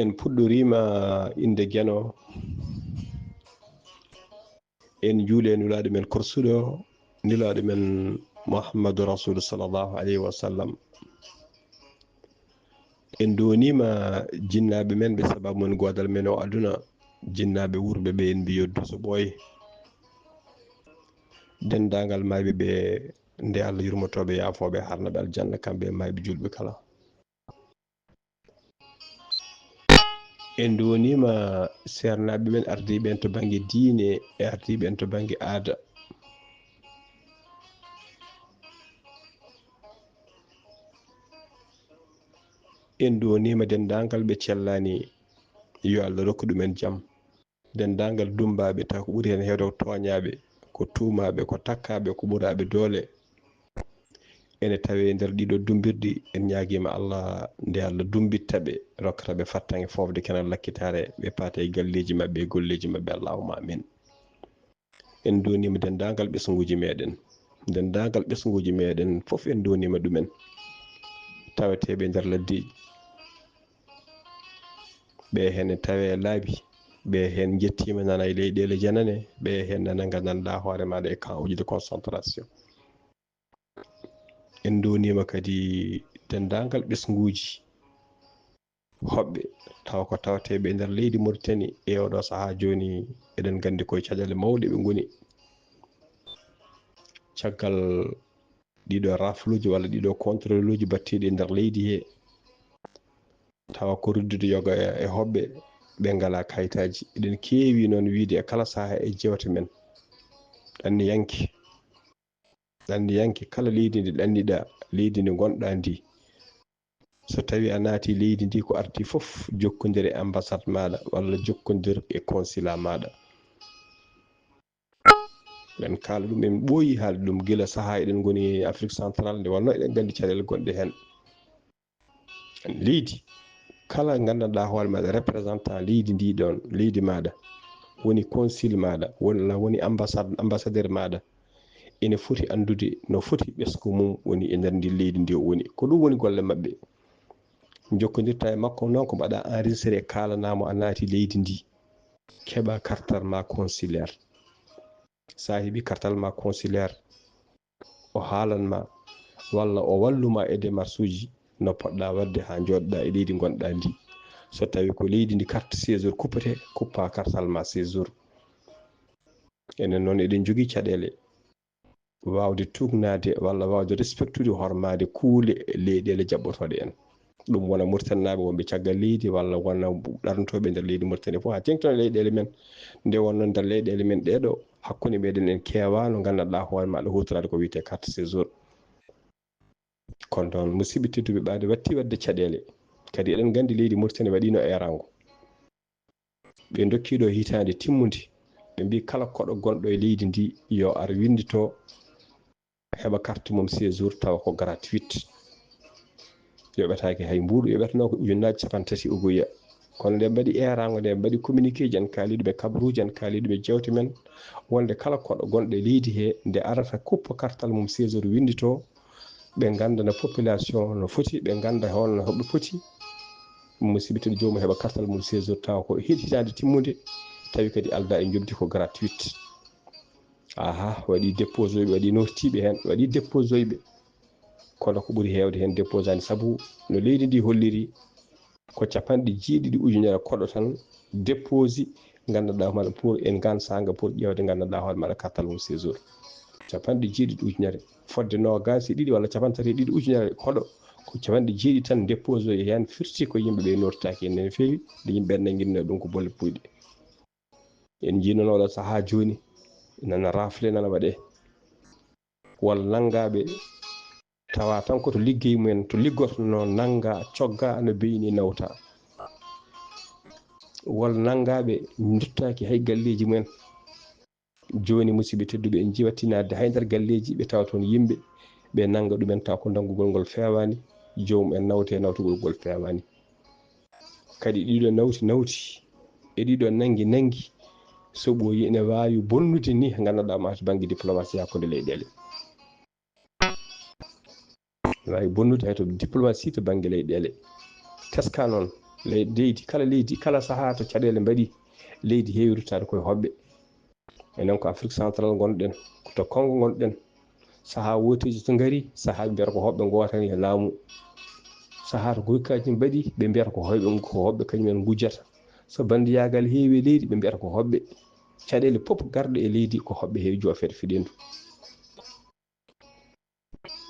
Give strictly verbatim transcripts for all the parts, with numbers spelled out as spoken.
En puɗɗoriima innde Geno. En njuuli e Nulaaɗo men korsuɗo, Nulaaɗo men Muhammadu Rasulu sallallahu alayhi wa sallam. En ndoniima jinnaaɓe men ɓe sababu men goodal men o aduna, jinnaaɓe wuurɓe ɓe en mbiyo duso ɓooy. Denndaangal maayɓe ɓe nde Allah yurmotooɓe yaafooɓe harnaɓe aljanna kamɓe e maayɓe juulɓe kala. En ndoniima seernaaɓe men ardiiɓe en to bannge diine e ardiiɓe en to bannge aada. En ndoniima denndaangal ɓe cellaani, yo Allah rokku ɗumen jam. Denndaangal dummbaaɓe, taw ko ɓuri heen heewde ko tooñaaɓe, ko tuumaaɓe, ko takkaaɓe, ko ɓuraaɓe doole. Ene tawee e nder ɗiɗo dummbirɗi, en ñaagiima Allah nde Allah dummbitta ɓe, rokkata ɓe fartaŋŋe foofde kenal lakkitaare, ɓe paata e galleeji maɓɓe e golleeji maɓɓe. Allahumma amin. En ndoniima denndaangal ɓesnguuji meeɗen. Denndaangal ɓesnguuji meeɗen fof en ndoniima ɗumen. Taweteeɓe e nder laddeeji. Ɓe heen ne tawee e laabi. Ɓe heen njettiima nana e leyɗeele janane. Ɓe heen nana nganndanɗaa hoore maaɗa e camp uji de concentration. En ndoniima kadi denndaangal ɓesnguuji hoɓɓe, tawa ko tawateeɓe e nder leydi Mauritanie e oɗo sahaa jooni. Eɗen nganndi koye caɗeele mawɗe ɓe ngoni. Caggal ɗiɗo rafluuji walla ɗiɗo contrôluuji battiiɗi e nder leydi he, tawa ko ruddude yoga e, e hoɓɓe ɓe ngalaa kayitaaji. Eɗen keewi noon wiyde e kala sahaa e jeewte men. Ɗanniyanke, ɗanniyanke, kala leydi ndi ɗanniɗaa, leydi ndi ngonɗaa ndi, so tawii a naati leydi ndi, ko arti fof, jokkondir e ambassade maaɗa walla jokkondir e consulat maaɗa. Eɗen kaala ɗum, en ɓooyi haalde ɗum gila sahaa eɗen ngoni Afrique Centrale, nde wonnoo eɗen nganndi caɗeele gonɗe heen. Leydi kala nganndanɗaa hoore maaɗa représentant leydi ndi ɗoon, leydi maaɗa, woni consul maaɗa, walla woni ambassade, ambassadeur maaɗa, ene foti anndude no foti ɓesngu mum woni e nder ndi leydi ndi o woni. Ko ɗum woni golle maɓɓe. Njokkondirta e makko noon ko mbaɗa enregistré, kaalanaa mo a naati leydi ndi, keɓa kartal ma consulaire. So a heɓii kartal ma consulaire, o haalan ma walla o wallu ma e démarche uji no poɗɗa waɗde haa njooɗoɗa e leydi ngonɗa ndi. So tawi ko leydi ndi carte séjour kuppete, kuppa kartal ma séjour. Enen noon eɗen njogii caɗeele waawde tuugnaade walla waawde respectude hormaade kuule leyɗeele jaɓɓotooɗe en. Ɗum wona Mauritanie naaɓe wonɓe caggal leydi walla wona ɗarnotooɓe nder leydi Mauritanie fof, haa teeŋti noon leyɗeele men. Nde wonnoo nder leyɗeele men ɗee ɗoo, hakkunde meɗen en keewaano nganndanɗaa hoore maaɗa huutoraade ko wiyetee carte séjour. Kono noon, musidɓe tedduɓe, ɓaade watti waɗde caɗeele. Kadi eɗen nganndi leydi Mauritanie waɗiino eeraango. Ɓe ndokki ɗo hitaande timmunde, ɓe mbii kala koɗo gonɗo e leydi ndi yo ar winndito, heɓa carte mum séjour tawa ko gratuit. Yoɓetaake hay mbuuɗu, yoɓetenoo ko ujunnaaji cappanɗe tati uguya. Kono nde mbaɗi eeraango, nde mbaɗi communiqué ji, en kaali ɗum e kabaruuji, en kaali ɗum e jeewte men, wonde kala koɗo gonɗo e leydi he, nde arata kuppa kartal mum séjour winndito, ɓe nganndana population no foti, ɓe ngannda holno hoɓe poti. Musidɓe tedduɓe, joomum heɓa kartal mum séjour tawa ko hitaande timmunde, tawi kadi aldaa e njoɓdi ko gratuit. Aha, waɗi déposoyɓe, waɗi nottiiɓe heen, waɗi déposoyɓe. Kono ko ɓuri heewde heen déposaani, sabu no leydi ndi holliri, ko capanɗe jeeɗiɗi ujunere koɗo tan déposi, nganndanɗaa hoore maaɗa pour en gaan saanga pour ƴeewde nganndanɗaa hoore maaɗa kartal mum séjour. Capanɗe jeeɗiɗi ujunere, fodde noogaas e ɗiɗi walla capanɗe tati e ɗiɗi ujunere koɗo, ko capanɗe jeeɗiɗi tan déposoyi heen, firti ko yimɓe ɓe noottaaki heen no feewi, nde yimɓe ɓe nannginno ɗum ko bolle puyɗe. En njii noon oɗo sahaa jooni, nana rafle, nana waɗee. Walla nanngaaɓe tawa tan ko to liggey mumen, to liggotonoo, nanngaa, coggaa, no beyni, nawta. Walla nanngaaɓe nduttaaki hay galleeji mumen. Jooni, musidɓe tedduɓe, en njii wattinaade hay nder galleeji, ɓe tawa toon yimɓe, ɓe nannga ɗumen, tawa ko nanngugol ngol feewaani, joomum en nawte nawtugol ngol feewaani. Kadi ɗiɗo nawti nawti, e ɗiɗo nanngi nanngi, so ɓooyi ene waawi bonnude ni, nganndanɗaa ma to bannge diplomatie hakkunde leyɗeele. Ene waawi bonnude hay to diplomatie to bannge leyɗeele. Teska noon, leydi kala leydi kala sahaa to caɗeele mbaɗi, leydi heewi ruttaade koye hoɓɓe. Enen ko Afrique Central ngonɗen, ko to Congo ngonɗen. Sahaa wooteeji so ngari, sahaa ɓe mbiyata ko hoɓɓe ngootani e laamu. Sahaa to goykaaji mbaɗi, ɓe mbiyata ko hoɓɓe, ko hoɓɓe kañum en ngujjata. So banndiyaagal heewi e leydi, ɓe mbiyata ko hoɓɓe. Caɗeele pop garɗe e leydi ko hoɓɓe heewi joofeede fiɗendu.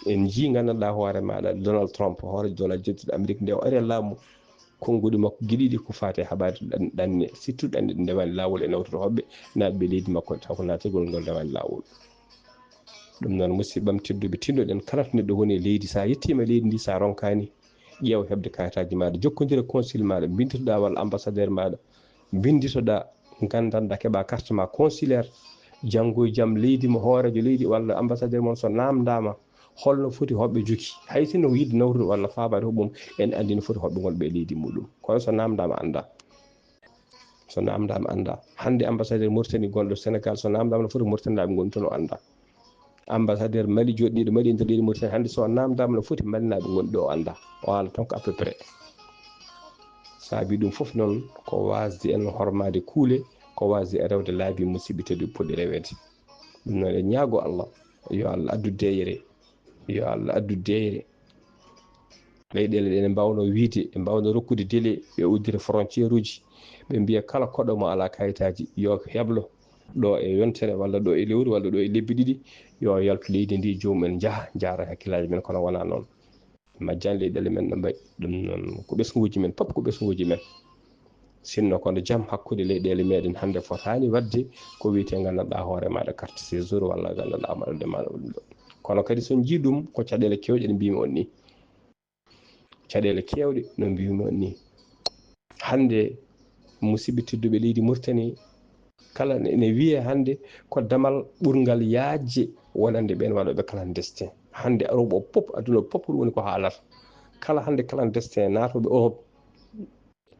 En njii nganndanɗaa hoore maaɗa Donald Trump, hoore Donald Trump Amerique nde o ari e laamu, konnguɗi makko giɗiɗi ko faati e haɓaade ɗan- ɗanne, surtout ɗanne ɗe ndewani laawol e nawtude hoɓɓe naatɓe leydi makko taw ko naatirgol ngol ndewani laawol. Ɗum noon, musiɓɓam tedduɓe, tinnoɗen kala to neɗɗo woni e leydi, so a yettiima e leydi ndi, so a ronkaani, ƴeew heɓde kayitaaji maaɗa, jokkondire consul maaɗa, mbinnditoɗaa walla ambassadeur maaɗa, mbinnditoɗaa, nganndanɗaa, keɓaa carte ma consulaire, janngo e jam leydi mo hooreejo leydi walla ambassadeur mon so naamndaama holno foti hoɓɓe jogi, hay sinno ko yiɗde nawrude walla faabaade hoɓɓum, en anndi no foti hoɓɓe ngonɓe e leydi muɗum. Kono so naamndaama anndaa. So naamndaama anndaa. Hannde ambassadeur Mauritanie gonɗo Sénégal, so naamndaama no foti Mauritanie naaɓe ngoni toon o anndaa. Ambassadeur Mali joɗɗiiɗo Mali e nder leydi Mauritanie, hannde so naamndaama no foti Malinaaɓe ngonɗi ɗo o anndaa. O haala tan ko à peu près. Saabi ɗum fof noon ko waasde en hormaade kuule, ko waasde en rewde laabi musiɓɓe tedduɓe potɗi reweede. Ɗum noon en ñaago Allah, yo Allah addu deeyre, yo Allah addu deeyre. Leyɗeele ɗe ne mbaawno wiyde, ɓe mbaawno rokkude délai, ɓe uddita frontière uji, ɓe mbiya kala koɗo mo alaa kayitaaji yo heblo ɗo e yontere walla ɗo e lewru walla ɗo e lebbi ɗiɗi, yo yaltu leydi ndi, joomum en njaha, njaara hakkillaaji men, kono wonaa noon. Majjani leyɗeele men no mbayi. Ɗum noon ko ɓesnguuji men, pop ko ɓesnguuji men. Sinno kono jam hakkunde leyɗeele meɗen hannde fotaani waɗde ko wiyetee nganndanɗaa hoore maaɗa carte séjour walla nganndanɗaa maɗa ɗum ɗo. Kono kadi so njii ɗum ko caɗeele keewɗe ɗe mbiymi on ni. Caɗeele keewɗe no mbiymi on ni. Hannde musiɓɓe tedduɓe leydi Mauritanie kala ne, ne wiyee hannde ko damal ɓurngal yaajde wonande ɓeen waɗooɓe clandestin. Hannde Europe o pop, aduna o pop ɗum woni ko haalata. Kala hannde clandestin naatooɓe Europe,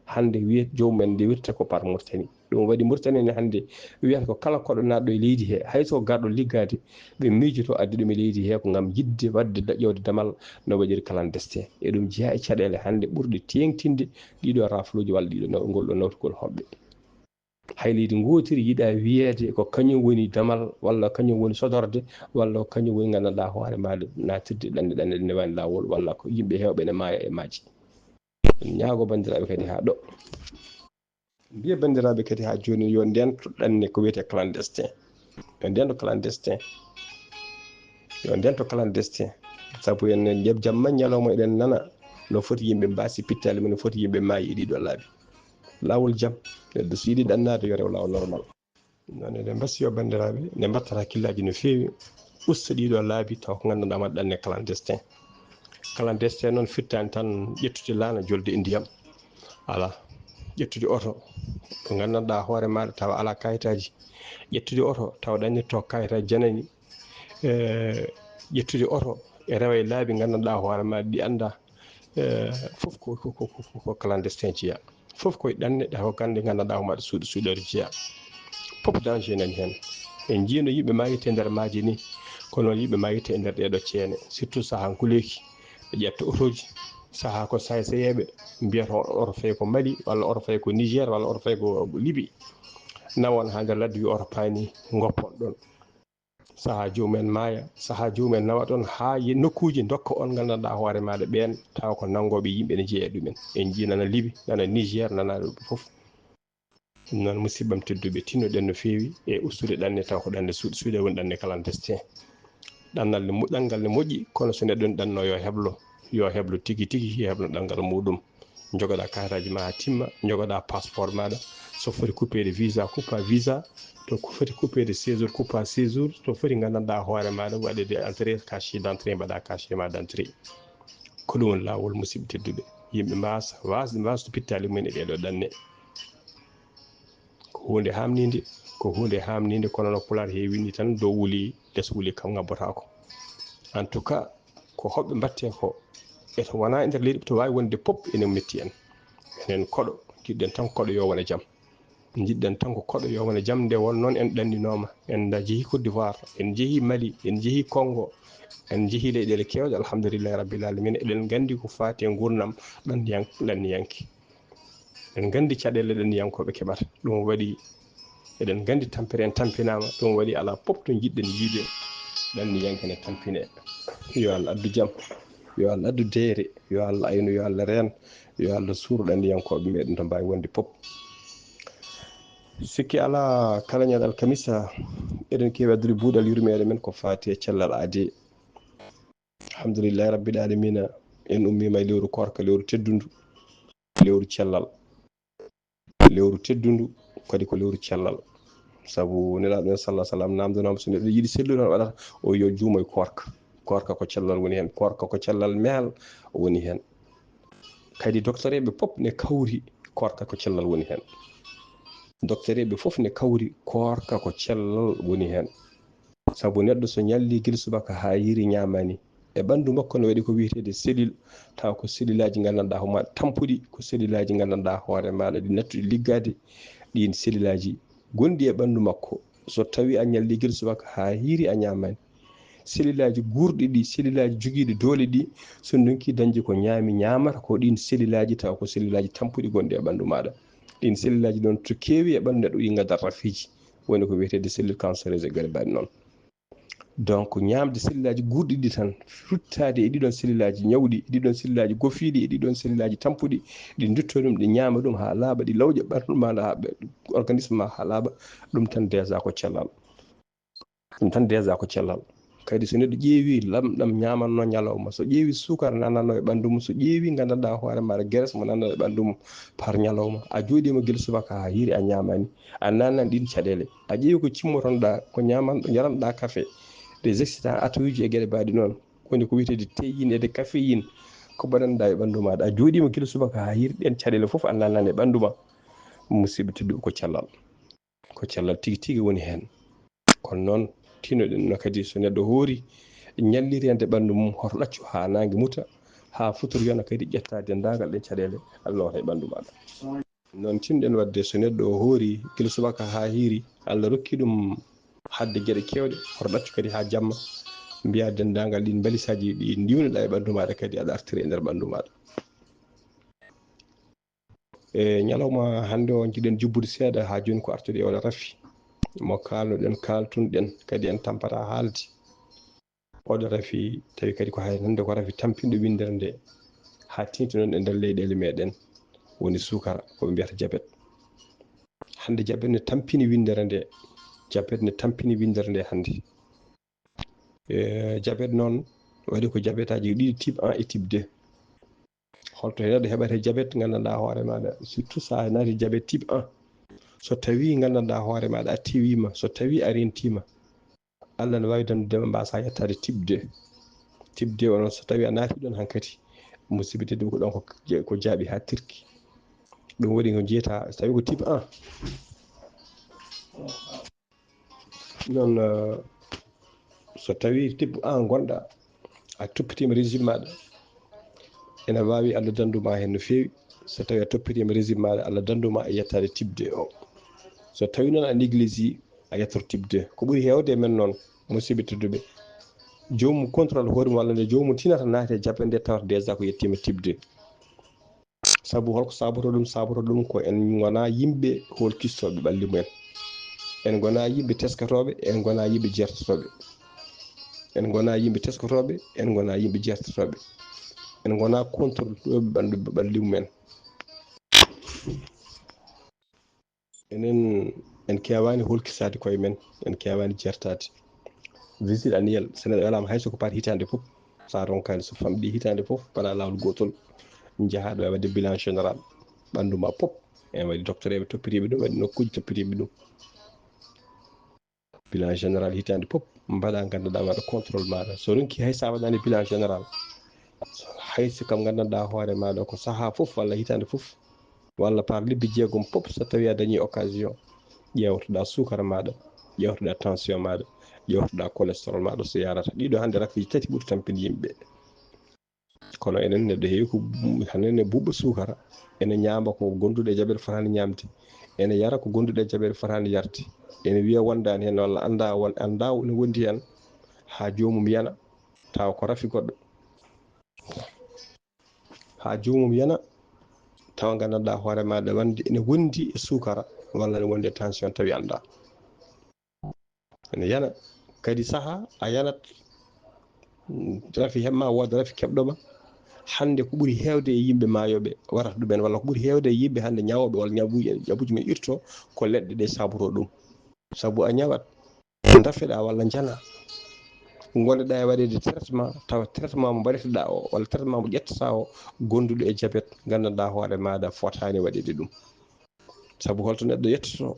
hannde wiyet joomum en nde wirta ko par Mauritanie. Ɗum waɗi Mauritanie ne hannde wiyata ko kala koɗo naatɗo e leydi he, hay so garɗo liggaade, ɓe miijoto addi ɗum e leydi he ko ngam yiɗde waɗde da-, ƴeewde damal no waɗiri clandestin. E ɗum jeyaa e caɗeele hannde ɓurɗe teeŋtinde ɗiɗo rafluuji walla ɗiɗo naw-, ngol ɗo nawtugol hoɓɓe. Hay leydi ngootiri yiɗaa wiyeede ko kañum woni damal walla kañum woni sodorde walla ko kañum woni nganndanɗaa hoore maaɗa naatirde ɗanɗe, ɗanɗe ɗe ndewani laawol walla ko yimɓe heewɓe ne maaya e maaji. En ñaago banndiraaɓe kadi haa ɗo. Mbiya banndiraaɓe kadi haa jooni yo ndento ɗanne ko wiyetee clandestin. Yo ndento clandestin. Yo ndento clandestin. Sabu en jam-, jamma ñalawma eɗen nana no foti yimɓe mbaasi pittaali mum, no foti yimɓe maayi e ɗiɗo laabi. Laawol jam, neɗɗo so yiɗi ɗannaade yo rew laawol normal. Noon eɗen mbasi yo banndiraaɓe nde mbattata hakkillaaji no feewi, usta ɗiɗo laabi taw ko nganndanɗaa ma ɗanne clandestin. Clandestin noon firtaani tan ƴettude laana jolde e ndiyam. Alaa. Ƴettude oto, ko nganndanɗaa hoore maaɗa tawa alaa kayitaaji. Ƴettude oto tawa ɗannirto kayitaaji janani. Eh, ƴettude oto e rewa e laabi nganndanɗaa hoore maaɗa ɗi anndaa. Eh, fof ko, ko, ko, ko, ko clandestin jeyaa. Fof koye ɗanne ɗe ko gannde nganndanɗaa ko maɗa suuɗi suuɗere jeyaa. Fof danger nani heen. En njiino yimɓe maayirta e nder maaje ni, kono noon yimɓe maayirta e nder ɗeeɗo ceene, surtout sahaa nguleeki. Ɓe ƴetta otooji, sahaa ko saayseyeeɓe mbiyata on oto fayi ko Mali, walla oto fayi ko Niger, walla oto fayi ko Libi. Nawa on haa nder ladde, wiya oto paani, ngoppon ɗon. Sahaa joomum en maaya, sahaa joomum en nawa ɗon haa ye-, nokkuuji ndokka on nganndanɗaa hoore maaɗa ɓeen, tawa ko nanngooɓe yimɓe ne jeyaa e ɗumen. En njii nana Libi, nana Niger, nana ɗo fof. Ɗum noon, musiɓɓam tedduɓe, tinnoɗen no feewi e ustude ɗanne, taw ko ɗanne suuɗ-, suuɗe woni ɗanne clandestin. Ɗannal ne mo-, ɗanngal ne moƴƴi, kono so neɗɗo ne ɗanno, yo heblo, yo heblo tigi tigi, yo heblo ɗanngal muɗum. Njogoɗaa kaartaaji ma haa timma, njogoɗaa passeport maaɗa. So foti coupeede visa, kuppa visa. To ko foti coupeede séjour, kuppa séjour. To foti nganndanɗaa hoore maaɗa, waɗeede entrée, cachet d'entrée, mbaɗaa cachet ma d'entrée. Ko ɗum woni laawol, musiɓɓe tedduɓe. Yimɓe mbaasa, waas-, mbaasde pittaali mumen e ɗeeɗoo ɗanne. Ko huunde haamniinde, ko huunde haamniinde, kono no Pulaar heewini tan, dow wuli, les wuli, kam ngabbotaako. En tout cas, ko hoɓɓe mbaɗtee ko, e to wonaa e nder leydi, to waawi wonde pop, ene metti en. Enen koɗo, njiɗɗen tan koɗo yo wone jam. Njiɗɗen tan ko koɗo yo wone jam, nde won noon en ɗanninooma, en nda-, njehii Côte d'Ivoire, en njehii Mali, en njehii Congo, en njehii leyɗeele keewɗe, alhamdulillahi rabbil alamina, eɗen nganndi ko faati e nguurndam ɗanniyan-, ɗanniyanke. Eɗen nganndi caɗeele ɗanniyankooɓe keɓata. Ɗum waɗi eɗen nganndi tampere en tampinaama. Ɗum waɗi alaa pop to njiɗɗen yiide ɗanniyanke ne tampine. Yo Allah addu jam, yo Allah addu deere, yo Allah aynu, yo Allah reen, yo Allah suur ɗanniyankooɓe meɗen to mbaawi wonde pop. Sikki alaa, kala ñande alkamisa eɗen keewi addude buuɗal yurmeende men ko faati e cellal aadee. Alhamdulillahi rabbil alamina, en ummiima e lewru koorka, lewru teddundu, lewru cellal. Lewru teddundu kadi ko lewru cellal. Sabu Nelaaɗo men sallallahu alaihi wasallam namdanaama so neɗɗo yiɗi sellude tan waɗata o yo juumo e koorka. Koorka ko cellal woni heen, koorka ko cellal mehal woni heen. Kadi doktoreeɓe pop ne kawri koorka ko cellal woni heen. Doktoreeɓe fof ne kawri koorka ko cellal woni heen. Sabu neɗɗo so ñalli gila subaka haa hiiri ñaamaani, e ɓanndu makko no waɗi ko wiyeteede selil, tawa ko selilaaji nganndanɗaa hoore maaɗa tampuɗi, ko selilaaji nganndanɗaa hoore maaɗa ɗi nattuɗi liggaade, ɗiin selilaaji gonɗi e ɓanndu makko. So tawii a ñalli gila subaka haa hiiri a ñaamaani, selilaaji guurɗi ɗi, selilaaji jogiiɗi doole ɗi, so ndonki dañde ko ñaami ñaamata ko ɗiin selilaaji, tawa ko selilaaji tampuɗi gonɗi e ɓanndu maaɗa. Ɗiin selilaaji noon to keewi e ɓanndu neɗɗo ɗi ngaddat rafiiji, woni ko wiyeteede cellule cancéreuse e geɗe mbaɗi noon. Donc ñaamde selilaaji guurɗi ɗi tan, ruttaade e ɗiɗon selilaaji ñawɗi, e ɗiɗon selilaaji gofiiɗi, e ɗiɗon selilaaji tampuɗi, ɗi ndutto ɗum, ɗi ñaama ɗum haa laaɓa, ɗi lawƴa ɓanndu maaɗa haa ɓe organisme ma haa laaɓa, ɗum tan déjà ko cellal. Ɗum tan déjà ko cellal. Kadi so neɗɗo ƴeewi lamɗam ñaamanno ñalawma, so ƴeewi suukara nananno e ɓanndu mum, so ƴeewi nganndanɗaa hoore maaɗa graisse mo nananno e ɓanndu mum par ñalawma, a jooɗiima gila subaka haa hiiri a ñaamaani, a nanan ɗiin caɗeele, a ƴeewi ko cimmotonɗaa, ko ñaman-, njaranɗaa kafe, des excitants atuuji e geɗe mbaɗi noon, woni ko wiyeteede théine e de caféine, ko mbaɗanɗaa e ɓanndu maaɗa, a jooɗiima gila subaka haa hiiri ɗeen caɗeele fof a nanan e ɓanndu ma, musidɓe tedduɓe ko cellal. Ko cellal tigi tigi woni heen. Kono noon, tinoɗen no kadi so neɗɗo hoori ñallireede ɓanndu mum, hoto ɗaccu haa naange muta, haa futuro yona kadi ƴetta denndaangal ɗeen caɗeele Allah wata e ɓanndu maaɗa. Noon tinɗen waɗde so neɗɗo o hoori gila subaka haa hiiri, Allah rokki ɗum haɗde geɗe keewɗe, hoto ɗaccu kadi haa jamma, mbiya denndaangal ɗiin mbalisaaji ɗi ndiwnuɗaa e ɓanndu maaɗa kadi aɗa artiri e nder ɓanndu maaɗa. E ñalawma hannde o, njiɗen jubbude seeɗa haa jooni ko artude e oɗo rafi mo kaalnuɗen, kaaltunɗen, kadi en tampata haalde. Oɗo rafi tawi kadi ko hay hannde ko rafi tampinɗo winndere nde haa teeŋti noon e nder leyɗeele meɗen, woni suukara, ko ɓe mbiyata jabet. Hannde jabet ne tampini winndere nde, jabet ne tampini winndere nde hannde. E, jabet noon waɗi ko jabetaaji ɗiɗi, type un e type deux. Holto neɗɗo heɓata jabet nganndanɗaa hoore maaɗa, surtout so a naati jabet type un? So tawii nganndanɗaa hoore maaɗa a tewiima, so tawii a rentiima, Allah ne waawi danndudema mbaasaa yettaade type deux. Type deux o noon so tawii a naati ɗoon hankadi, musidɓe tedduɓe, ko ɗoon ko, ko jaaɓi haa tirki. Ɗum waɗi ko njiyataa so tawii ko type un. Noon, eh, so tawii type un ngonɗaa, a toppitiima régime maaɗa, ene waawi Allah dannduma heen no feewi. So tawii a toppitiima régime maaɗa, Allah dannduma e yettaade type deux o. So tawii noon a négligé, a yettoto type deux. Ko ɓuri heewde e men noon, musidɓe tedduɓe, joomum contrôle hoore mum walla nde joomum tinata naati e jabet nde tawata déjà ko yettiima type deux. Sabu holko saabotoo ɗum? Saabotoo ɗum ko en ngonaa yimɓe hoolkistooɓe ɓalli mumen. En ngonaa yimɓe teskotooɓe, en ngonaa yimɓe jeertotooɓe. En ngonaa yimɓe teskotooɓe, en ngonaa yimɓe jeertotooɓe. En ngonaa contrôltooɓe ɓalli, ɓalli mumen. Enen, en keewaani hoolkisaade koye men, en keewaani jeertaade. Visite annuelle, so neɗɗo welaama hay so ko par hitaande fof, so a ronkaani, so famɗi hitaande fof, mbaɗa laawol gootol, njahaa ɗo e waɗde bilan général ɓanndu ma fof. En waɗi doctoreeɓe toppitiiɓe ɗum, waɗi nokkuuji toppitiiɓe ɗum. Bilan général hitaande fof, mbaɗa nganndanɗaa maaɗa contrôle maaɗa. So ronki hay so a waɗaani bilan général, hay so kam nganndanɗaa hoore maaɗa ko sahaa fof walla hitaande fof, walla par lebbi jeegom fof, so tawii a dañii occasion, ƴeewtoɗaa suukara maaɗa, ƴeewtoɗaa tension maaɗa, ƴeewtoɗaa cholestérol maaɗa so yarata. Ɗiɗo hannde rafiji tati ɓuri tampinde yimɓe. Kono enen neɗɗo heewi ko bu-, hannde ne buuɓa suukara, ene ñaama ko gonduɗo e jaɓeede fotaani ñaamde, ene yara ko gonduɗo e jaɓeede fotaani yarde, ene wiya wondaani heen walla anndaa won, anndaa ne wondi heen, haa joomum yana, tawa ko rafi goɗɗo. Haa joomum yana, tawa nganndanɗaa hoore maaɗa wonde ene wondi e suukara walla ene wondi e tension tawi anndaa. Ene yana kadi saha a yanat. Rafi heɓma wooda rafi keɓɗoma. Hannde ko ɓuri heewde e yimɓe maayooɓe warata ɗumen walla ko ɓuri heewde e yimɓe hannde ñawooɓe walla ñabuuji ñabuuji men irto ko leɗɗe ɗe saboro ɗum. Sabu a ñawat dafeɗa walla njana, ngonɗoɗa e waɗeede traitement tawa traitement mo mbaɗeteɗa o walla traitement mo ƴettata o gonduɗo e jabet, nganndanɗaa hoore maaɗa fotaani waɗeede ɗum. Sabu holto neɗɗo yettoto?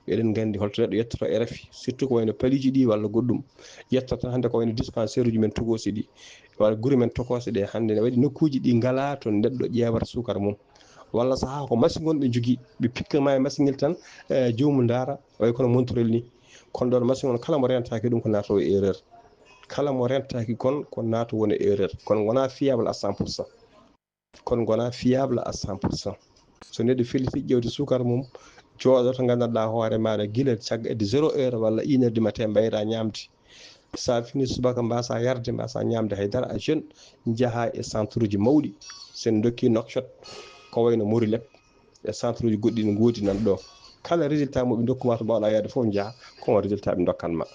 Eɗen nganndi holto neɗɗo yettoto e rafi, surtout ko wayno paliiji ɗi walla goɗɗum. Yettoto tan hannde ko wayno dispensaire uji men togoosi ɗi walla gure men tokoosi ɗe, hannde ne waɗi nokkuuji ɗi ngalaa to neɗɗo ƴeewata suukara mum. Walla sahaa ko masi ngon ɓe njogii, ɓe pikka ma e masi ngel tan, eh, joomum ndaara way kono montorel ni. Kono ɗon masi ngon kala mo rentaaki ɗum ko naata o erreur. Kala mo rentaaki kon ko naata wona erreur. Kono wona fiable à cent pour cent. Kono ngona fiable à cent pour cent. So neɗɗo felliti ƴeewde suukara mum, jooɗoto nganndanɗaa hoore maaɗa gila cagga edde zéro heure walla une heure du matin mbayra ñaamde. Sa fini subaka mbasa yarde, mbasa ñaamde haydara, a jeune, njaha e centre uji mawɗi. Sen dokki nokshot ko wayno Morilep e centre uji goɗɗi ne ngoodi nan ɗo. Kala résultat mo ɓe ndokkuma to mbawɗa yaade fof njaha, ko on résultat ɓe ndokkan ma.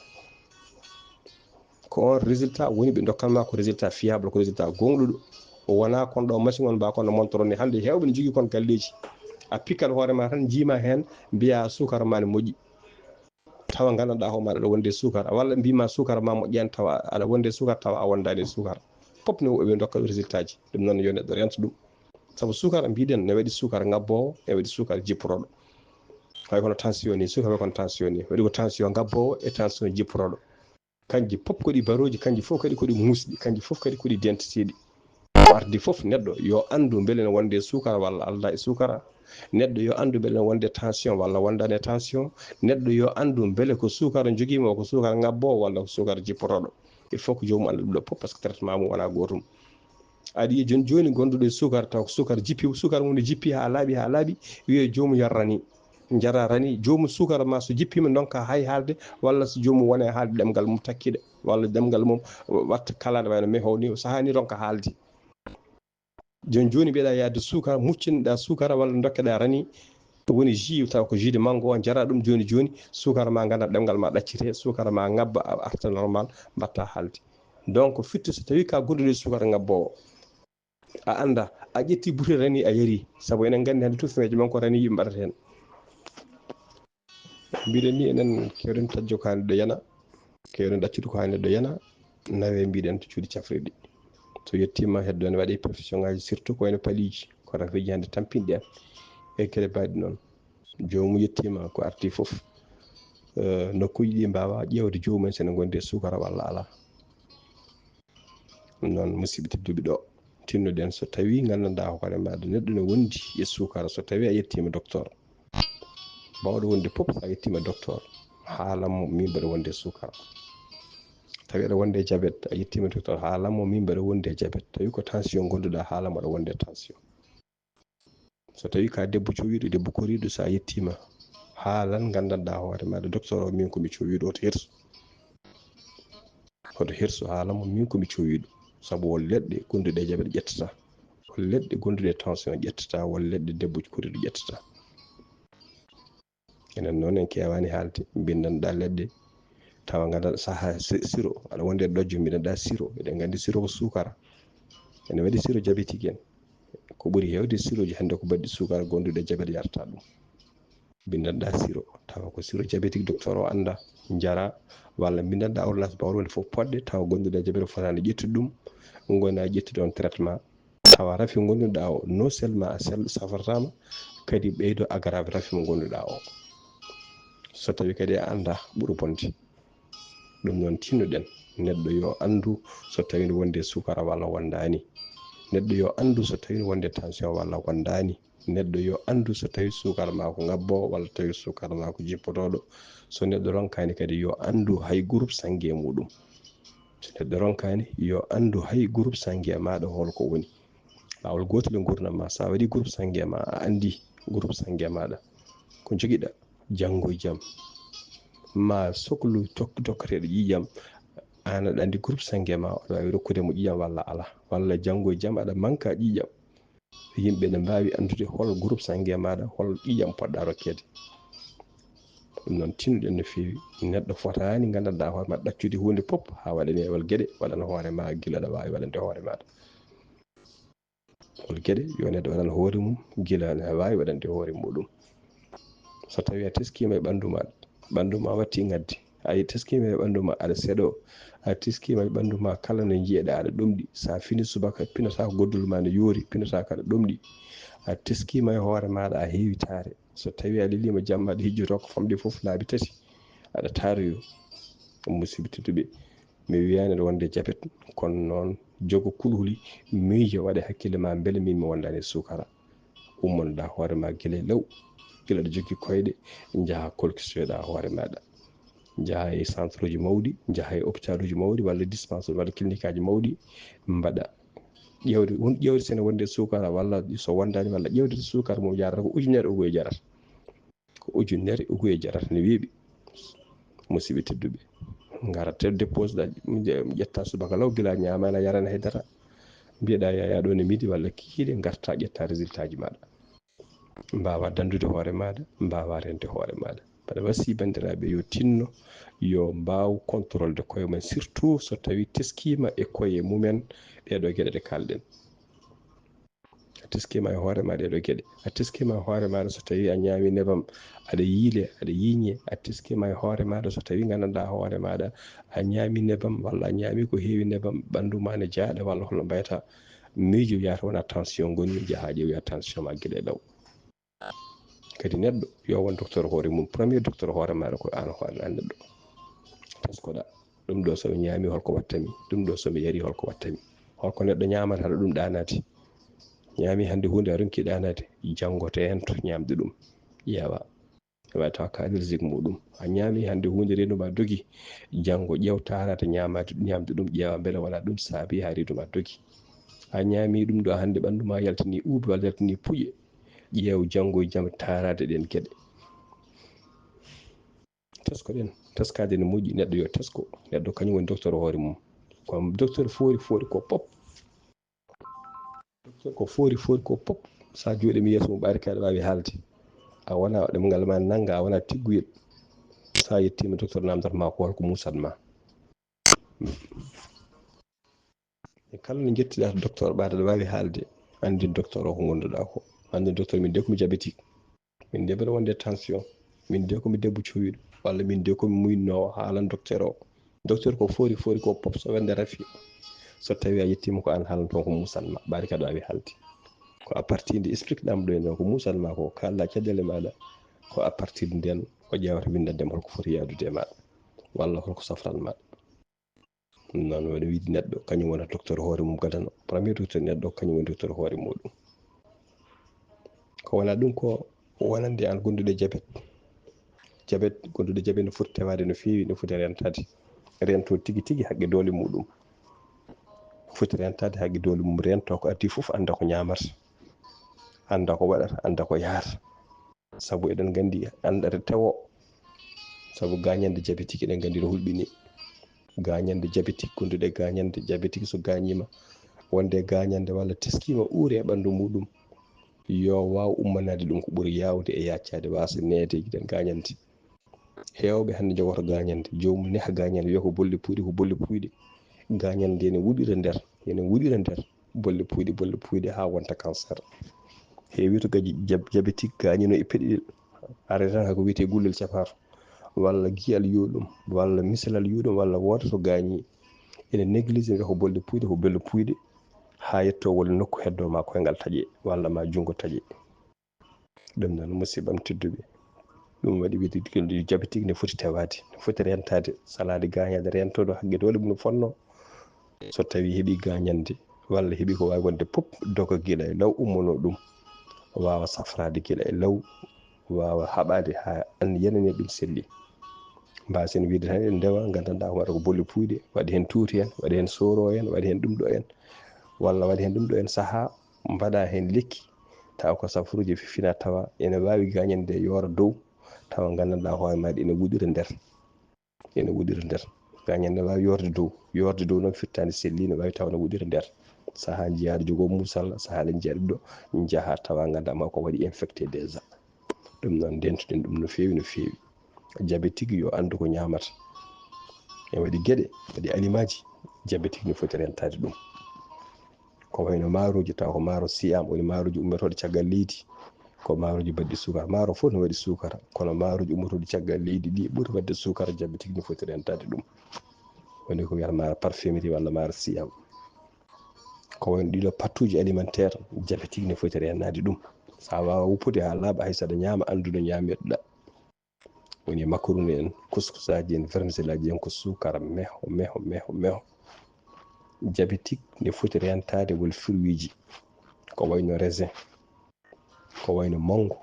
Ko on résultat woni ɓe ndokkan ma ko résultat fiable, ko résultat gonɗuɗo. O wona kon ɗo machine on mba kono montre on ni. Hannde heewɓe ne jogii kon galleeji. A pikkat hoore ma tan jiima heen mbiya suukara ma ne moƴƴi. Tawa nganndanɗaa hoore ma aɗa wonde suukara walla mbima suukara ma moƴƴani tawa aɗa wonde suukara tawa a wondaani suukara. Pop ne ɓe ndokka ɗum résultat ji. Ɗum noon yo neɗɗo rento ɗum. Sabu suukara mbiɗen ne waɗi suukara ngabboowo, ne waɗi suukara jipporooɗo. Hay kono tension ni, suukara kono tension ni. Waɗi ko tension ngabboowo e tension jipporooɗo. Kanji pop ko ɗi barooji, kanji fof kadi ko ɗi muusɗi, kanji fof kadi ko ɗi dentitiiɗi. Ko ardi fof neɗɗo yo anndu mbele ne wonde suukara walla aldaa e suukara. Neɗɗo yo anndu mbele ne wonde tension walla wondaani e tension. Neɗɗo yo anndu mbele ko suukara jogiima o ko suukara ngabboowo walla ko suukara jipporooɗo. Il faut ko joomum annda ɗum ɗo pop parce que traitement mum wona gootum. Aɗa yiya jooni jooni gonduɗo e suukara taw ko suukara jippi, suukara mum ne jippi haa laaɓi haa laaɓi, wiye joomum yarrani. Njara rani joomum suukara ma so jippiima ndonka hay haalde walla so joomum wona e haalde ɗemngal mum takkiiɗo walla ɗemngal mum watta kalaande wayno mehow ni o sahaa ni ronka haalde. Jooni jooni mbiɗa yahde suukara muccinɗa suukara walla ndokkeɗa rani woni jus taw ko jus de mango o njara ɗum jooni jooni suukara ma ngannda ɗemngal ma ɗaccite suukara ma ngabba a arta normal mbatta haalde. Donc firti so tawi ka gonduɗo e suukara ngabboowo a annda a ƴetti butel rani a yari sabu enen nganndi hannde tout feeje men ko rani yimɓe mbaɗata heen. Mbiɗen ni enen kewɗen tajjo ko hannde ɗo yana kewɗen ɗaccude ko hannde ɗo yana nawe mbiɗen to cuuɗi cafrirɗi. So yettiima heddo ne waɗi profession ngaji surtout ko wayno paliiji ko rafiji hannde tampinɗi en e kere baɗi noon. Joomum yettiima ko arti fof. Eh, nokkuuji ɗi mbaawa ƴeewde joomum en so ene ngondi e suukara walla alaa. Ɗum noon musidɓe tedduɓe ɗo tinnoɗen so tawi nganndanɗaa hoore maaɗa neɗɗo ne wondi e suukara so tawi a yettiima docteur baawɗo wonde pop so a yettiima docteur haalanmo min mbaɗa wonde e suukara. Tawi aɗa wonde e jabet a yettiima docteur haalanmo min mbaɗa wonde e jabet tawi ko tension gonduɗa haalanmo aɗa wonde e tension. So tawi ka debbo cowiɗo debbo koriɗo sa yettima haalan gandanɗa hoore maɗa docteur o min komi cowiɗo oto hersu. Oto hersu haalanmo min komi cowiɗo. Sabu won leɗɗe gonduɗe e jaɓeɗe ƴettata, won leɗɗe gonduɗe e tension ƴettata, won leɗɗe debbo koriɗo ƴettata. Enen noon en kewani haalde mbindanɗa leɗɗe tawa gandanɗa saaha siro aɗa wondi e ɗojjo mbindanɗa siro. Eɗen gandi siro ko suukara. Ene waɗi siro diabétique en. Ko ɓuri heewde siroji hannde ko baɗɗi suukara gonduɗi e jabet yarata ɗum. Mbindanɗa siro tawa ko siro diabétique docteur o annda njara walla mbindanɗa ordonnance bawɗo wonde fof poɗɗe tawa gonduɗo e jabet o fotaani ƴettude ɗum. Gona ƴettude on traitement tawa rafi gonduɗa o non seulement a sel safortama kadi ɓeydo aggrave rafi mo gonduɗa o. So tawi kadi a annda ɓuri bonde. Ɗum noon tinnoɗen neɗɗo yo anndu so tawi no wonde suukara walla wondaani. Neɗɗo yo anndu so tawi no wonde tension walla wondaani. Neɗɗo yo anndu so tawi suukara ma ko ngabbo walla tawi suukara ma ko jippotooɗo. So neɗɗo ronkaani kadi yo anndu hay groupe sange muɗum. So neɗɗo ronkaani yo anndu hay groupe sange maɗa holko woni. Laawol gootol e nguurndam ma, so a waɗii groupe sange ma, a anndii groupe sange maaɗa ko njogiɗa, janngo e jam ma soklu dokketeeɗo ƴiiƴam, aan aɗa anndi groupe sange ma, aɗa waawi rokkude mo ƴiiƴam walla alaa, walla janngo e jam aɗa manka ƴiiƴam. Yimɓe ne mbaawi anndude hol groupe sange maaɗa, hol ƴiiƴam poɗɗa rokkeede. Ɗum noon, tinnuɗen no feewi. Neɗɗo fotaani, nganndanɗaa hoore ma, ɗaccude huunde fof haa waɗa neewal geɗe, waɗana hoore ma gila aɗa waawi waɗande hoore maaɗa. Hol geɗe yo neɗɗo waɗan hoore mum gila aɗa waawi waɗande hoore muɗum. So tawii a teskiima e ɓanndu ma, ɓanndu ma watti ŋaddi, a teskiima e ɓanndu ma aɗa seeɗoo, a teskiima e ɓanndu ma kala no njiyeɗaa aɗa ɗomɗi, so a fini subaka pinotaako goddol ma no yoori, pinotaako aɗa ɗomɗi, a teskiima e hoore maaɗa a heewi taare. So tawii a leliima jamma aɗa hijjotoo ko famɗi fof laabi tati, aɗa taaroyoo. Musiɓɓe tedduɓe, mi wiyaani aɗa wonde jabet, kono noon jogo kulhuli, miijo, waɗe hakkille ma mbele miin mi wondaani e suukara. Ummonoɗaa hoore ma gila e law, gila aɗa jogii koyɗe, njahaa kolkisoyoɗaa hoore maaɗa. Njahaa e centre uji mawɗi, njahaa e hôpital uji mawɗi walla dispensaire walla clinique aji mawɗi, mbaɗa ƴeewde, won ƴeewde sene wonde e suukara walla so wondaani walla ƴeewde suukara mum jarata ko ujunere ugoye jarata. Ko ujunere ugoye jarata ne weeɓi. Musiɓɓe tedduɓe, ngara te dépose ɗa, ƴetta subaka law gila ñaamaana yarana hay dara. Mbiyeɗaa yaya ɗo ne midi walla kikiiɗe, ngarta ƴetta résultat ji maaɗa. Mbaawa danndude hoore maaɗa, mbaawa rende hoore maaɗa. Mbaɗa wasi banndiraaɓe yo tinno, yo mbaaw contrôle de koye mumen, surtout so tawii teskiima e koye mumen ɗee ɗoo geɗe ɗe kaalɗen. A teskiima e hoore ma ɗee ɗoo geɗe. A teskiima e hoore maaɗa so tawii a ñaami nebam, aɗa yiile, aɗa yiiñe. A teskiima e hoore maaɗa so tawii nganndanɗaa hoore maaɗa a ñaami nebam walla a ñaami ko heewi nebam, ɓanndu ma ne jaaɗa walla holno mbayata. Miijo yaata wona tension ngonmi, njahaa ƴeewoya tension ma gila e law. Kadi neɗɗo yo won docteur hoore mum. Premier docteur hoore maaɗa ko aan hoore aan neɗɗo. Teskoɗaa. Ɗum ɗo so mi ñaami holko watta mi? Ɗum ɗo so mi yari holko watta mi? Holko neɗɗo ñaamata ɗum ɗaanaade? Ñaami hannde huunde a ronki ɗaanaade, janngo teento ñaamde ɗum. Ƴeewa. Wawi tawa ko allergique muɗum. A ñaami hannde huunde reenu ma dogi, janngo ƴeew taarata ñaamaade, ñaamde ɗum, ƴeewa mbele wona ɗum saabi haa reenu ma dogi. A ñaami ɗum ɗo hannde ɓanndu ma yaltini uubi walla yaltini puƴe, ƴeew janngo e jam taarade ɗeen geɗe. Teskoɗen, teskaade ne moƴƴi, neɗɗo yo tesko, neɗɗo kañum woni docteur hoore mum. Ko docteur foori, foori ko pop. Docteur ko foori, foori ko pop. Sa jooɗiima yeeso mum ɓaade kay aɗa waawi haalde. A wona ɗemngal ma nannga, a wona tigguyel. Sa yettiima docteur namndata ma ko holko muusat ma. E kala no njettiɗaa to docteur ɓaade aɗa waawi haalde, anndin docteur o ko ngonduɗaa ko. Anndin docteur min de ko mi diabétique. Min de mbeɗa wonde tension. Min de ko mi debbo cowiɗo. Walla min de ko mi muynoowo, haalan docteur o. Docteur ko foori foori ko pop so wonde rafi. So tawii a yettiima ko aan haalan toon ko muusat ma. Ɓaade kay aɗa waawi haalde. Ko à partir de explique ɗam ɗo en ko muusat ma ko, kaalɗa caɗeele maaɗa. Ko à partir de ndeen o ƴeewata winndande ma holko foti yahdude e maaɗa. Walla holko safran ma. Ɗum noon woni wiide neɗɗo, kañum wona docteur hoore mum gadano. Premier docteur neɗɗo, kañum woni docteur hoore muɗum. Ko wona ɗum ko wonande aan gonduɗo e jabet. Jabet, gonduɗo e jabet no foti tewaade no feewi, no foti rentaade. Rento tigi tigi haqqe doole muɗum. Foti rentaade haqqe doole mum, rento ko adii fof, annda ko ñaamata, annda ko waɗata, annda ko yahata. Sabu eɗen nganndi anndata tewo. Sabu gaañande diabétique eɗen nganndi no hulɓini. Gaañande diabétique, gonduɗo e gaañande diabétique so gaañiima, wonde gaañande walla teskiima uure e ɓanndu muɗum, yo waaw ummanaade ɗum ko ɓuri yaawde e yaaccaade, waasa neede yiɗen gaañande. Heewɓe hannde njogoto gaañande, joomum neha gaañande, wiya ko bolle puuyɗe, ko bolle puuyɗe. Gaañande ene wuɗira nder, ene wuɗira nder, bolle puuyɗe, bolle puuyɗe haa wonta cancer. Heewi to gaji jab-, diabétique gaañino e peɗɗel, arata tan ko wiyetee gullel capato, walla giyal yuuɗum, walla misalal yuuɗum, walla wooda to gaañi. Ene négligé, wiya ko bolle puuyɗe, ko bolle puuyɗe, haa yetto walla nokku heddo ma koyngal taƴe, walla ma junngo taƴe. Ɗum noon, musiɓɓam tedduɓe, ɗum waɗi wiide diabétique ne foti tewaade, ne foti rentaade, salaade gaañaade, rentooɗo haqqe doole mum no fotnoo. So tawii heɓii gaañande, walla heɓii ko waawi wonde pop, doga gila e law, ummonoo ɗum, waawa safraade gila e law, waawa haɓaade haa an-, yenanee ɗum selli. Mbaasen wiide tan en ndewa, nganndanɗaa ko waɗa ko bolle puuyɗe, waɗi heen tuuti en, waɗi heen sooroo en, waɗi heen ɗum ɗo en, walla waɗi heen ɗum ɗo en sahaa, mbaɗa heen lekki, tawa ko safaruuji fiffinaa, tawa ene waawi gaañande yoora dow, tawa nganndanɗaa hoore maaɗa ene wuɗira nder. Ene wuɗira nder. Gaañande ne waawi yoorde dow. Yoorde dow noon firtaani selli, ne waawi tawa ne wuɗira nder. Saha njiya aɗa jogo musalla, saha aɗa njiya ɗo, njaha tawa ngannda ma ko waɗi infecté déjà. Ɗum noon ndentuɗen ɗum no feewi, no feewi. Diabétique yo anndu ko ñaamata. E waɗi geɗe, waɗi alimaaji, diabétique no foti rentaade ɗum. Ko wayno maaroji, taw ko maaro siyam, woni maaroji ummotoɗi caggal leydi. Ko maaroji baɗɗi suukara. Maaro fof no waɗi suukara, kono maaroji ummotoɗi caggal leydi ɗi ɓuri waɗde suukara, diabétique no foti rentaade ɗum. Woni ko wiyata maaro parfumerie walla maaro siyam. Ko wayno ɗiɗo pattuji alimentaire, diabétique no foti reenaade ɗum. So a waawa woppude haa laaɓa, hay so aɗa ñaama, anndu no ñaamirɗa. Woni makaroni en, kuskusaaji en, vermicelleaji en, ko suukara meho, meho, meho, meho. Diabétique ne foti rentaade wol fruitji, ko wayno raisin, ko wayno mango,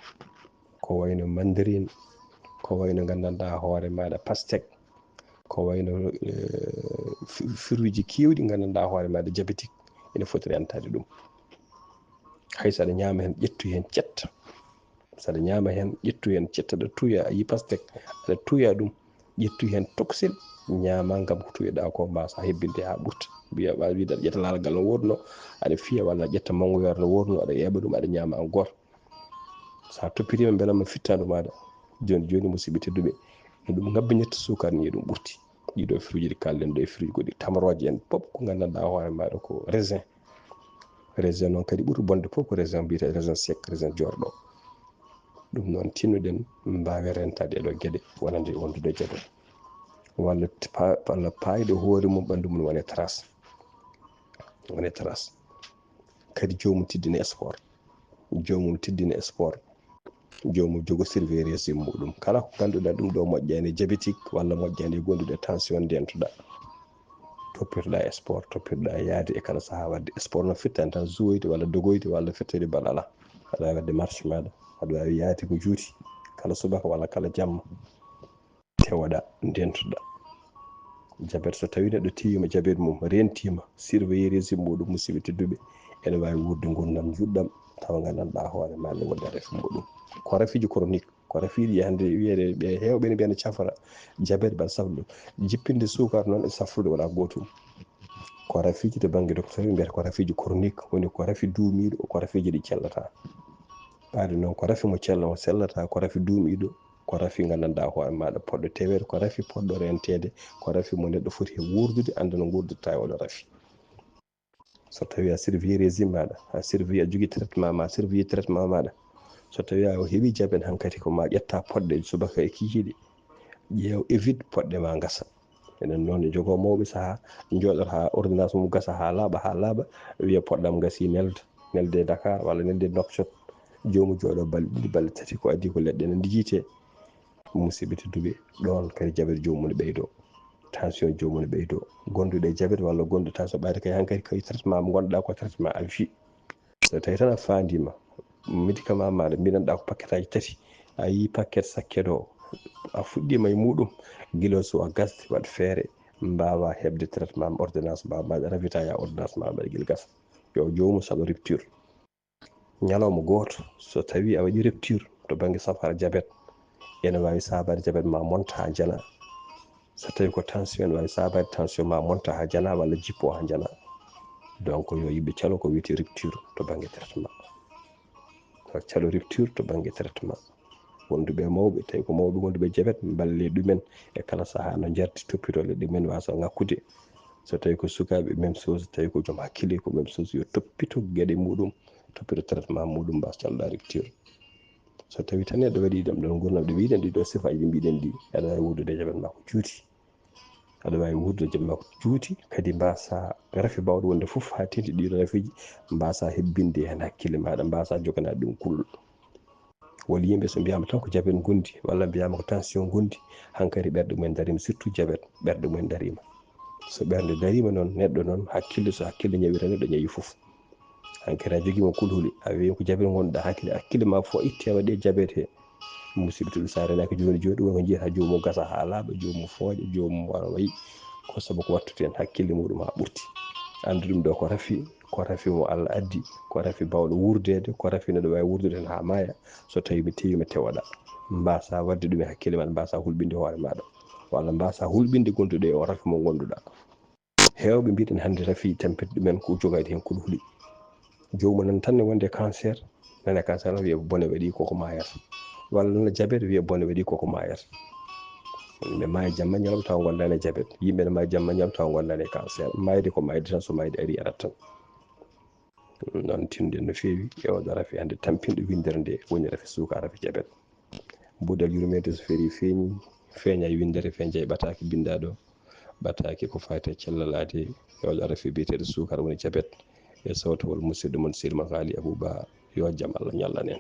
ko wayno mandarine, ko wayno nganndanɗaa hoore maaɗa pastèque, ko wayno, eh, fi-, fruitji keewɗi nganndanɗaa hoore maaɗa diabétique ene foti rentaade ɗum. Hay so aɗa ñaama heen, ƴettu heen cetta. So aɗa ñaama heen, ƴettu heen cetta, aɗa tuya, a yii pastèque, aɗa tuya ɗum, ƴettu heen tokosel, ñaama ngam ko tuyaɗaa ko mbaasa hebbinde haa ɓurta. Mbiya, ɓa wiide aɗa ƴetta laalgal no woodno, aɗa fiya walla ƴetta manngoyere no woodno, aɗa eeɓa ɗum, aɗa ñaama aan gooto. So a toppitiima mbela ma fittaandu maaɗa, jooni jooni, musidɓe tedduɓe, no ɗum ngabbinirta suukara ni, ɗum ɓurti. Ɗiɗo fruitji ɗi kaalɗen ɗo e fruitji goɗɗi, tamarooje en, pop ko nganndanɗaa hoore maaɗa ko raisin. Raisin noon kadi ɓuri bonde fof ko raisin mbiyetee raisin sec, raisin joorɗo. Ɗum noon tinnoɗen mbaawen rentaade e ɗo geɗe wonande wondude e jabet. Walla pa-, walla paayde hoore mum ɓanndu mum wone trace. Wone trace. Kadi joomum teddina sport. Joomum teddina sport. Joomum jogo surveiller régime muɗum. Kala ko ngannduɗaa ɗum ɗo moƴƴaani e diabétique walla moƴƴaani e gonduɗo e tension ndentuɗaa. Toppitoɗaa sport, toppitoɗaa yahde e kala sahaa waɗde sport. No fittaani tan jouoyde walla dogoyde walla fettoyde bal alaa. Aɗa waawi waɗde marche maaɗa, aɗa waawi yahde ko juuti kala subaka walla kala jamma. Tewoɗaa, ndentuɗaa. Jabet, so tawii neɗɗo tewiima jabet mum, rentiima, surveiller régime muɗum, musidɓe tedduɓe, ene waawi wuurde nguurndam njuɗɗam, tawa nganndanɗaa hoore ma ne woodi nafa muɗum. Ko rafiiji chronique, ko rafiiji hannde wiyeede ɓe heewɓe ne mbiya ne cafra jabet, mbaɗa safrude. Jippinde suukara noon e safrude wonaa gootum. Ko rafiiji to bannge docteur ɓe mbiyata ko rafiiji chronique, woni ko rafi duumiiɗo, ko rafiiji ɗi cellataa. Ɓaade noon ko rafi mo cella, mo sellataa, ko rafi duumiiɗo, ko rafi nganndanɗaa hoore maaɗa poɗɗo teweede, ko rafi poɗɗo renteede, ko rafi mo neɗɗo foti he wuurdude, annda no nguurdirta e oɗo rafi. So tawii a surveiller régime maaɗa, a surveiller, a jogii traitement ma, a surveiller traitement maaɗa. So tawii a heɓii jabet hankadi, ko ma ƴetta poɗɗe subaka e kikiiɗe, ƴeew, évite poɗɗe ma ngasa. Enen noon, jogo mawɓe sahaa, jooɗoto haa ordonnance mum gasa haa laaɓa, haa laaɓa, wiya poɗɗam gasi, nelda, nelde e Dakar walla nelde e Nouakchott. Joomum jooɗo balɗe ɗiɗi, balɗe tati, ko adii ko leɗɗe ene ndijitee. Musidɓe tedduɓe, ɗoon kadi jabet joomum ne ɓeydoo. Tension joomum ne ɓeydoo. Gonduɗo e jabet walla gonduɗo tension ɓaade kay hankadi kay traitement mo ngonɗaa ko traitement à vie. So tawii tan a faandiima médicament maaɗa, mbiɗanɗaa ko paquetaaji tati, a yii paquet sakket o, a fuɗɗiima e muɗum, gila so a gasde, waɗ feere, mbaawa heɓde traitement ma, ordonnance ma, mbaɗa ravitailler ordonnance ma, mbaɗa gila gasa. Yo joomum saɗo rupture. Ñalawma gooto, so tawii a waɗii rupture to bannge safara jabet, ene waawi saabaade jabet ma monta haa jana. So tawii ko tension, ene waawi saabaade tension ma monta haa jana walla jippo haa jana. Donc, yo yimɓe calo ko wiyetee rupture to bannge traitement. Yo calo rupture to bannge traitement. Wonduɓe e mawɓe, tawi ko mawɓe wonduɓe e jabet, mballe ɗumen e kala sahaa no njarti, toppitoo le ɗumen waasa ŋakkude. So tawii ko sukaaɓe, même chose, tawi ko joom hakkille, ko même chose, yo toppito geɗe muɗum, toppito traitement muɗum, mbaasa caloɗaa rupture. So tawii tan neɗɗo waɗii ɗam ɗon nguurndam ɗo mbiɗen ɗi ɗo sifaaji ɗi mbiɗen ɗi, aɗa waawi wuurdude e jabet ma ko juuti. Aɗa waawi wuurdude e jabet ma ko juuti, kadi mbaasa rafi baawɗo wonde fof haa teeŋti ɗiɗo rafiiji, mbaasa hebbinde heen hakkille maaɗa, mbaasa joganaade ɗum kulol. Won yimɓe so mbiyaama tan ko jabet ngondi, walla mbiyaama ko tension ngondi, hankadi ɓerɗe mumen dariima, surtout jabet, ɓerɗe mumen dariima. So ɓernde dariima noon, neɗɗo noon, hakkille, so hakkille ñawii tan, neɗɗo ñawi fof. Hankadi a jogiima kulhuli, a wiyi ko jabet ngonɗaa, hankadi hakkille ma fof itti, a waɗi e jabet he. Musidɓe tedduɓe, so a renaaki jooni jooni, ɗum woni ko njiyata joomum gasa haa laaɓa, joomum fooƴa, joomum wara wayi. Ko sabu ko wattude heen hakkille muɗum haa ɓurti. Anndu ɗum ɗo ko rafi, ko rafi mo Allah addi, ko rafi baawɗo wuurdeede, ko rafi neɗɗo waawi wuurdude heen haa maaya, so tawii mi tewiima tewoɗaa. Mbaasa waɗde ɗum e hakkille maaɗa, mbaasa hulɓinde hoore maaɗa. Walla mbaasa hulɓinde gonduɗo e o rafi mo ngonduɗaa. Heewɓe mbiɗen hannde rafi tampiti ɗumen ko jogayde heen kulhuli. Joomum nan tan ne wonde cancer, nana cancer o wiya bone waɗi koko maayata. Walla nana jabet wiya bone waɗi koko maayata. Yimɓe maaya jamma ñalawma taw ngondaani e jabet. Yimɓe ne maaya jamma ñalawma taw ngondaani e cancer. Maayde ko maayde tan, so maayde ari arat tan. Noon tinnden no feewi e oɗo rafi hannde tampinɗo winndere nde woni rafi suuka, rafi jabet. Buudal yurmeede so ferii feeñi, feeña e winndere, feeña e ɓataake binndaaɗo. Ɓataake ko faati e cellal aade e oɗo rafi biyeteeɗo suukar woni jabet. E sawtowol musidɗo mon Sirma Xaali Abuba, yo jam Allah ñallan en.